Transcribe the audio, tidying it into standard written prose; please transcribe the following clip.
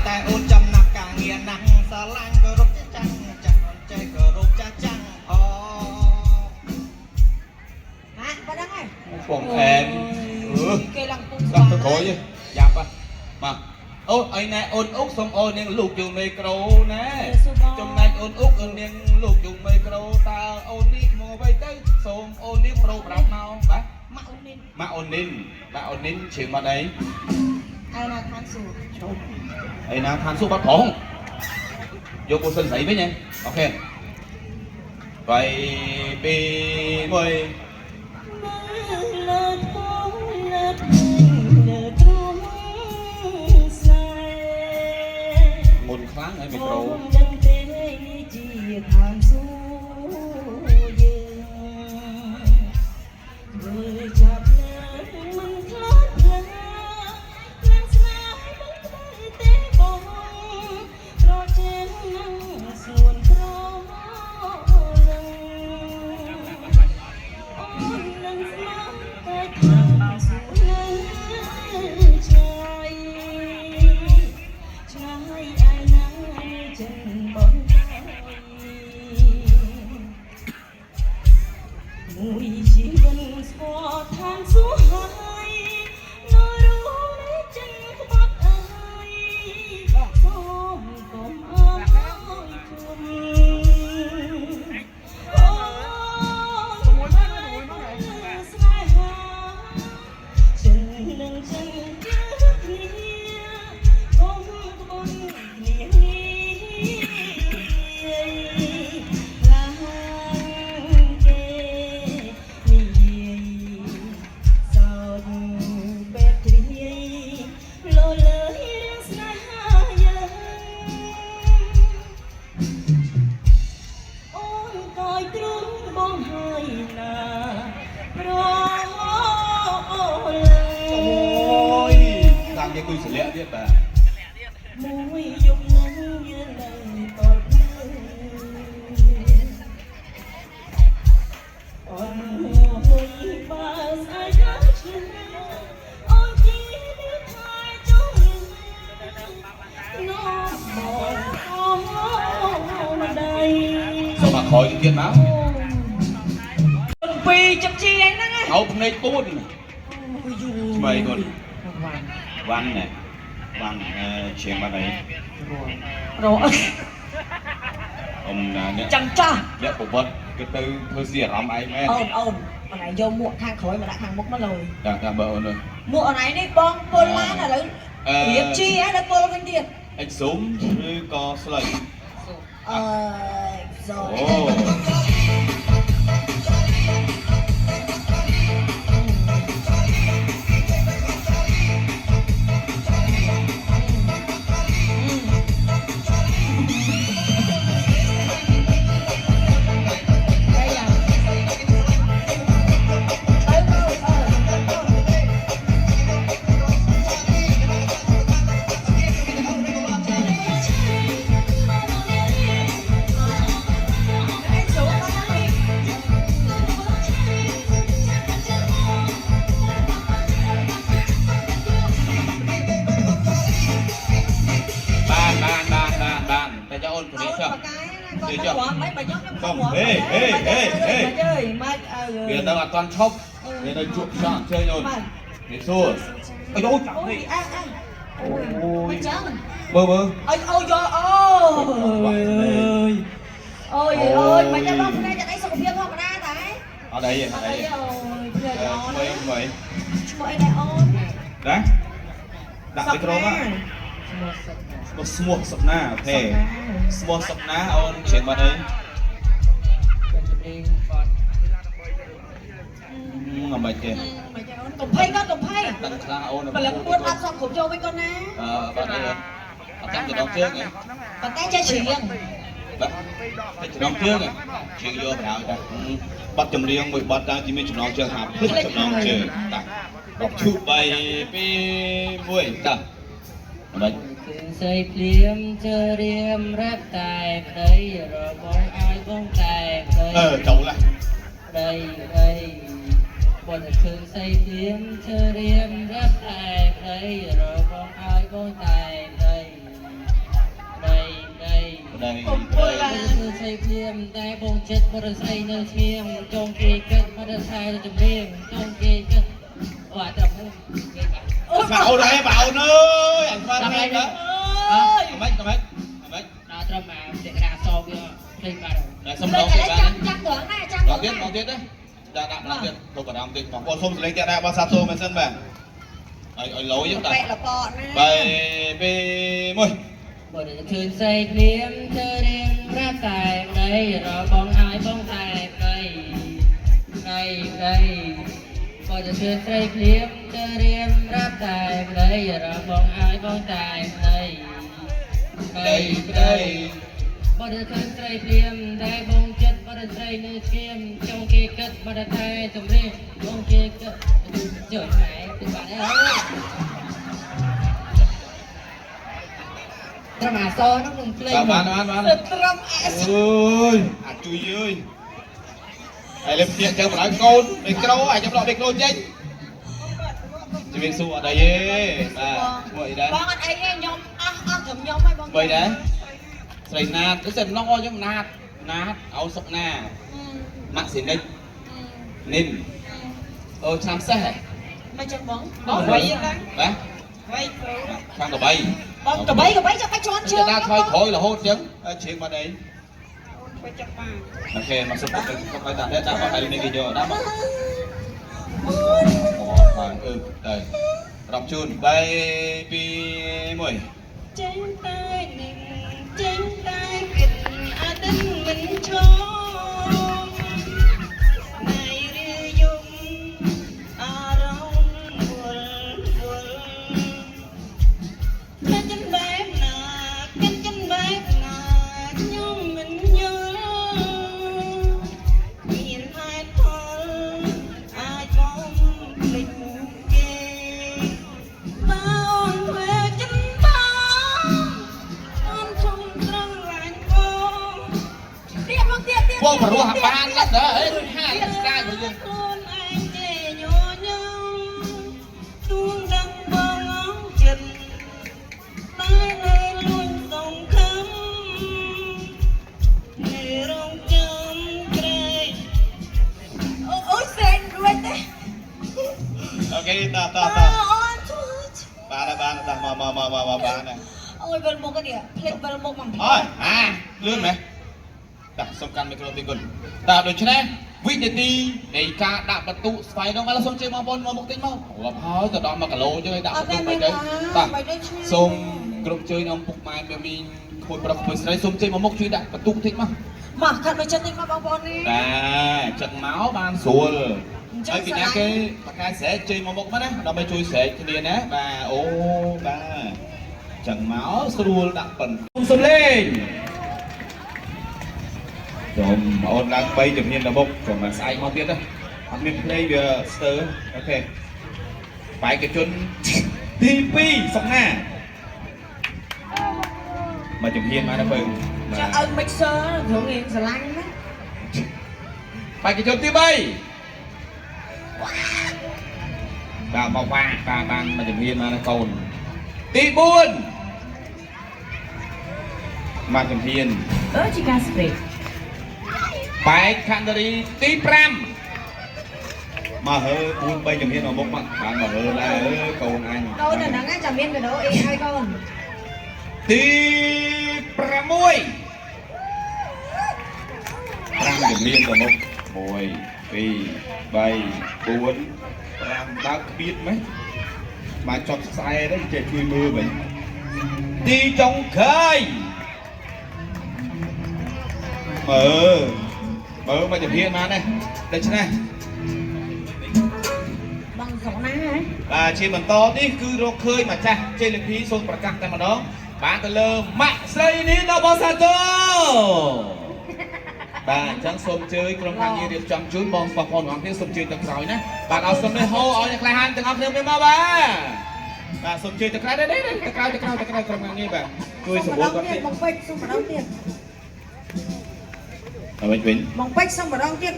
តែអូនចំណាប់ការងារណាស់ស្រឡាញ់គោរពចាស់ចាស់ចាស់អូនចេះគោរពចាស់ចាស់អ ហាប៉ុណ្្នឹងហើយ បងអែមអឺ គេឡើងពុំ ស្ដាប់ទៅក្រោយយ៉ាប់បាទអូនអីណែអូនអុកសុំអូននាងលោកយងមេក្រូណែចំណែកអូនអុកអូននាងលោកយងមេក្រូតើអូននេះឈ្មោះអ្វីទៅសូមអូននាងប្រូប្រាប់មកបាទ ម៉ាក់អូននេះ ម៉ាក់អូននីនម៉ាក់អូននីនជឿមកអី ឯណាឋានសួគ៌ ឈប់អីណាឋានសួគ៌បាត់ផងយកពូសិនស្រីវិញហ៎អូខេ3 2 1 លើធំលើភ្លេងលើទ្រូងស្នេហ៍ មុនខ្លាំងហើយមីក្រូ អូនដឹងទេនេះជាឋានសួគ៌យើងធ្វើចាប់លើមិនខ្លាចខ្លាខ្លាំងស្នេហ៍មិនក្បត់ទេបងត្រជាងនឹងស្ងួនក្រលឹងអូននឹងស្មានតែឋានសួគ៌នៅឆ្ងាយ ឆ្ងាយឯណាចិនបងហើយមួយជីវិតស្គាល់ឋានសួគ៌ហើយនៅរូនេះចិនក្បត់អើយសូមកុំអើយជុំអូនស្នេហា ចិននឹងចិនជឿគ្នាកុំក្បន់គ្នាងាយខ្លាំងគេនិយាយសោចបែបជ្រាយលោលើយរឿងស្នេហាយើង អូនកាយទ្រូងបងហើយណាប្រអូ អូយតាមគេគួយសលាក់ទៀតបាទ មួយយប់នឹងយើងនៅតលភ្លឺអូនមួយបើស្អែកឡើងឈឺអូនជាអ្នកថែចង់នោមបងអូនដៃ សូមអាក្រោយទៀតមក ពីរចឹកជីអីហ្នឹង អោភ្នែកពួនថ្មីគាត់វ៉ាន់ណែវ៉ាន់អឺជាងបាត់អី រ អ៊ំណាអ្នក ចាំចាស់ អ្នកប្រវត្តិគេទៅធ្វើស៊ីអារម្មណ៍ឯងមែន អូនអូនអូនឯងយកមួកខាងក្រោយមកដាក់ខាងមុខមកលើ តាមតាមបើអូនអើយ មួកអូនឯងនេះបងពុលឡានឥឡូវរៀបជីហ៎ដល់ពុលវិញទៀត អិចស៊ុំឬក៏ស្លឹក អឺសូ អូបានបានបានបានបានតែចុះអូនជំ អូ រាបចុះ នបកាយណាគាត់ទៅរំអីបើខ្ញុំ សុំហេហេហេហេ អើយម៉េចអើយ វាទៅអត់ទាន់ឈប់វានៅជក់ខ្យល់អញ្ជើញអូន បាទ នេះសួរអីអូចាំ អូយ នេះ អើអើ អូយ មិនចឹង មើលមើល អើយអូយយកអូយអូយអូយមិនចាំបងភ្នែកអីសុខភាពធម្មតាតែ អត់អីទេ អ អត់អីទេ ត់អីអូយភ្នែកល្អ ថ្មី ណាស់ ថ្មី ឈ្មោះអីដែរអូន ណាដាក់មីក្រូមកឈ្មោះស្មោះសុកណាអូខេស្មោះសុកណាអូនច្រៀងបាត់អីអមិនទេ មិនចាំអូនកុំភ័យកូនកុំភ័យ ដឹងខ្លះអូន ព្រលឹងពួនអត់សពគ្រប់ចូលវិញកូនណា អឺបាត់អីអត់ចាំចំណងជើងហ៎ ប៉ុន្តែចេះច្រៀង បាទតែចំណងជើងជើងយកបណ្ដោយតាបាត់ចម្រៀងមួយបាត់តាជាមានចំណងជើងថាភ្លេចចំណងជើងតា10ឈូ3 2 1តាមិន គឺស្រីភ្លាមជើរៀមរាប់តែប្តីរបស់ឲ្យបងតែប្តី អឺចូលឡា ប្តីប្តីបើតែឃើញស្រីភ្លាមជើរៀមរាប់តែប្តីរបស់ឲ្យបងតែប្តី ស្រីភ្លាមតែបងចិត្តបរិស្អីនៅស្ងៀមចងគេគិតបរិស្អីទៅចម្រៀងចងគេគិតអូអាត្រឹមហ្នឹងគេបាទ បាទអូនហើយបាទអូនអើយអញស្មានហ្នឹងណា អើយ មិនមិនមិន ដល់ត្រឹមអាសេក្រាសវាភ្លេចបាត់ហើយ តែសុំ លើ ដងទៀតបាទ កឥឡូវចាំចាំត្រង់ណាចាំ ដងទៀតដងទៀតណាដាក់ដាក់ម្ដងទៀតទៅបារម្ភទៀតបងប្អូនសូមសលេងទៀតដែរបងសាទរមែនសិនបាទឲ្យឲ្យលយហ្នឹង បែកលប៉ណា 3 2 1 បើឃើញស្រីភ្លាមទៅរៀមប្រាប់តែប្តីរបងឲ្យបងតែប្តីប្តីប្តីបើទៅឃើញស្រីភ្លាមទៅរៀមប្រាប់តែប្តីរបងឲ្យបងតែប្តីប្តីប្តីបើទៅឃើញស្រីភ្លាមតែបងចិត្តបើទៅស្រីនៅស្គៀមចង់គេគិតបើទៅតែជំរាបបងគេគិតចុយម៉ែទៅបាត់ហើយត្រឹមអាសនោះនឹងភ្លេច បាទបានបាន ទៅត្រឹមអេស អើយអាជួយអើយហើយលេបទៀតចឹងបណ្ដោយកូនមីក្រូអាចចាំដកមីក្រូចេញជំរាបសួរអត់អីទេបាទឈ្មោះអីដែរ បងអត់អីទេខ្ញុំអស់អស់ត្រឹមខ្ញុំហើយបង បីដែរស្រីណាតទៅសិនណងខ្ញុំណាតណាតឲ្យសុកណាម៉ាក់ស៊ីនិចនិនអូឆ្នាំសេះហ៎ មិនចឹងបងបងវៃហ្នឹង បាទ វៃគ្រូ ខាងកបី បងកបីកបីចាំបាច់ជន់ជើង ដើរថយក្រោយរហូតចឹងជ្រៀងបាត់អី ធ្វើចិត្តបាន អូខេមកសុំទៅសុំឲ្យតានេះដាក់មកឲ្យនេះគេយកដាក់មកអូបាទអឺទៅរាប់ជូន3 2 1 ចេញតែនឹងចេញតែគិតអាទិនមិនឈរណៃរាយំអារម្មណ៍វល់វល់ គិតចិនបែបណាគិតចិនបែបណាខ្ញុំមិនយល់មានហេតុផលអាចមកភ្លេចគេបើអូនធ្វើចិនបងអូនជុំត្រង់ឡាញ់បងទៀតមកទៀតទៀត បងព្រោះអាបានណាស់ដល់អីហាស្ដាយរបស់យើង ខ្លួនឯងចេញញញទួងដឹងបងអងចិត្ត តែនៅលួចសង្ឃឹមនៅរងចាំក្រែងអូអូយស្រែករួចទេ អូខេតតត អូនជួយ បានហើយបានហើយមកមកមកមកបានហើយ អូយវិលមុខនេះភ្លេចវិលមុខមក អើយអាលឿនមែនតាសុំកាន់មីក្រូទីគុណតាដូច្នេះវិនាទីនៃការដាក់បន្ទុស្វ័យរងឥឡូវសូមជើញបងប្អូនមកមុខតិចមករាប់ហើយទៅដល់1គីឡូចឹងឲ្យដាក់បន្ទុទៅទៅបាទសូមគ្រប់ជើញអ៊ំពុកម៉ែមីមីងក្មួយប្រុសក្មួយស្រីសូមជើញមកមុខជួយដាក់បន្ទុតិចមក មកកាត់មកចិត្តតិចមកបងប្អូននេះ បាទចឹងមកបានស្រួលហើយពីណាគេបកកែស្រែកជើញមកមុខមកណាដើម្បីជួយស្រែកគ្នាណាបាទអូបាទចឹងមកស្រួលដាក់បន្ទុសំលេងសូមអូនឡើង3ជំនាញដល់មុខសូមស្អែកមកទៀតណាអត់មានភ្លេងវាស្ទើអូខេបេក្ខជនទី2សុកណាមកជំហានមកណាពើ ចុះឲ្យ mixer ត្រង់ឯងស្រឡាញ់ណា បេក្ខជនទី3បាទមកវ៉ាបាទបានមកជំហានមកណាកូនទី4មកជំហាន អឺជាការ spray បេក្ខនារីទី5មកហើ4 3ជំហានមកមុខមកបានមកហើដែរអើកូនអញ កូននៅហ្នឹងចាំមានកាដូអីឲ្យកូន ទី6 5ជំហានទៅមុខ1 2 3 4 5ដើរក្បៀតម៉េចមកចប់ខ្សែទៅចេះជួយមើលវិញទីចុងក្រោយមើលមើលមកជំហានបានដែរដូច្នេះ បងសុកណាហ៎ បាទជាបន្តនេះគឺរកឃើញម្ចាស់ជ័យលាភីសូមប្រកាសតែម្ដងបានទៅលើម៉ាក់ស្រីនេះដល់បងសាទរបាទអញ្ចឹងសូមអញ្ជើញក្រុមការងាររៀបចំជូនបងប្អូនទាំងអស់គ្នាសូមអញ្ជើញទៅក្រោយណាបាទឲ្យសូមនេះហូឲ្យអ្នកក្លាហានទាំងអស់គ្នាមានមកបាទបាទសូមអញ្ជើញទៅក្រោយនេះទៅក្រោយទៅក្រោយទៅក្រោយក្រុមការងារបាទជួយសម្រួលគាត់ទៀត បងពេជ្រសុំម្ដងទៀត ហើយវិញ បងពេជ្រសុំម្ដងទៀត